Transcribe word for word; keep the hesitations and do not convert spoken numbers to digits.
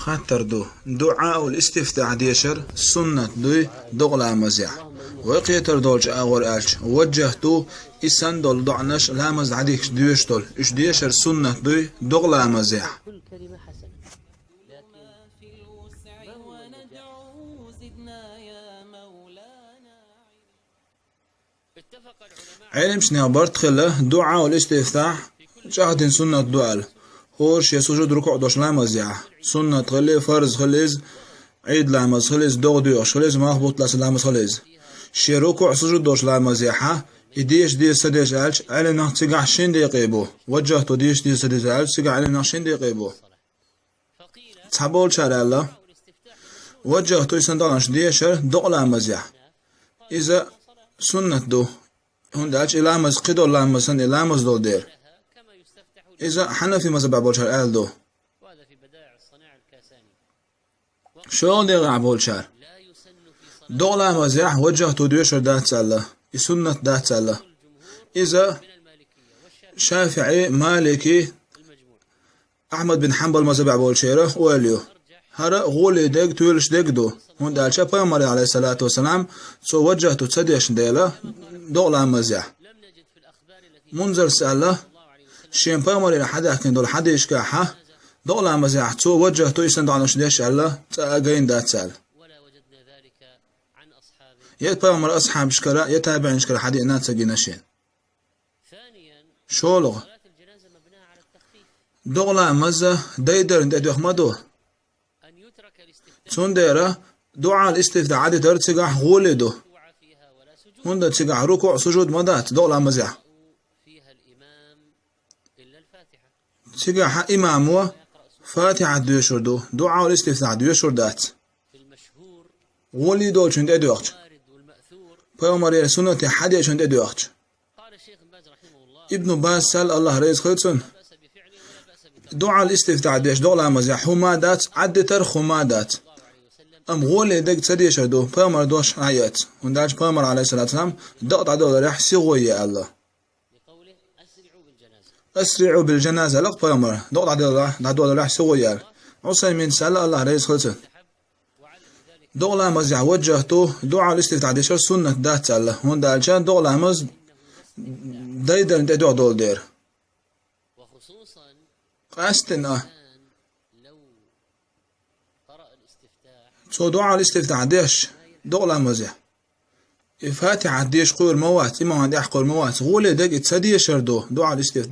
Хаттар ду: дуӀаул истифтахь дешар суннат дуй догӀа ламазехь? Вай кхетар долчу агӀор аьлча, ваджжахту, и санна долу доӀанаш ламаз дӀадихкича доьшуш долу, уьш дешар суннат дуй догӀа ламазехь? Ӏеламчу нехан барт хилла, дуӀаул истифтахь чӀагӀдина суннат ду аьлла, хӀора шен сужуд, рукуӀ долуш ламазехь, суннат хилла, фарз хилла иза, Ӏийд ламаз хилла иза, догӀа доьхуш хилла иза, малхбутталгӀа ламаз хилла иза. Шен рукуӀ, сужуд долуш ламазехь и деша деза, ца деша аьлча, Ӏеламнах цигахь шина декъе бу. Ваджжахту деша деза, ца деза аьлча, цигахь Ӏеламнах шина декъе бу. Цхьаболчара аьлла, ваджжахту, и санна доӀанаш дешар догӀа ламазехь. Иза суннат ду, хӀунда аьлча и ламаз кхидолу ламаз санна, и ламаз долу дела. Иза хьанафи мазхабехь болчара аьлла ду. ШолгӀа дегӀехь болчара догӀа ламазехь ваджжахту доьшур дац аьлла, и суннат дац аьлла. Иза ШафиӀи, Малики, Ахьмад бин Хьанбал мазхабехь болчеран ойла ю. ХӀара гӀоле дерг, тоьлуш дерг ду, хӀунда аьлча Пайхамаре, Ӏалайхиссалату вассалам, цо ваджжахту ца дешна дела догӀа ламазехь. Мунзарс аьлла, шен Пайхамарера хьадаьхкина долу хьадисашкахь догӀа ламазехь цо ваджжахту, и санна доӀанаш деш аьлла, цкъа а гайна дац аьлла. Я Пайхамаран асхьабашкара, я табиӀинашкара хьадеана ца гина шена. ШолгӀа. ДогӀа ламаз дайдарна тӀедоьхна ма ду. Цундела дуӀаул истифтахь Ӏадитар цигахь гӀоле ду. ХӀунда цигахь рукуӀ, сужуд ма дац догӀа ламазехь. Цигахь имамо Фатихьат доьшур ду, дуӀаул истифтахь доьшур дац. ГӀоле долчун тӀедоьхча, Пайхамарера суннате хьадешун тӀедоьхча. Ибн Баз аьлла, АллахӀ реза хуьлда цунна, дуӀаул истифтахь деш догӀа ламазехь хӀума дац, Ӏадитар хӀума дац. Амма гӀоле дерг ца дешар ду, Пайхамар дош а яц. ХӀунда аьлча Пайхамар, Ӏалайхиссалату вассалам, дакъа дӀадоларехь сихо е аьлла. أسرعوا بالجنازة, аьлла-кх Пайхамар, дакъа дӀадоларехь, дӀадоларехь сихо е аьлла. Ӏусайминас аьлла, АллахӀ реза хуьлда цунна, догӀа ламазехь ваджжахту дуӀаул истифтахь дешар суннат дац аьлла, хӀунда аьлча догӀа ламаз дайдарна тӀедоьхна долу дела. Къаьсттина цо дуӀаул истифтахь деш догӀа ламазехь, и Фатихьат деша кхуьур ма вац, имамна тӀехь кхуьур ма вац, гӀоле дерг и ца дешар ду, дуӀаул истифтахь.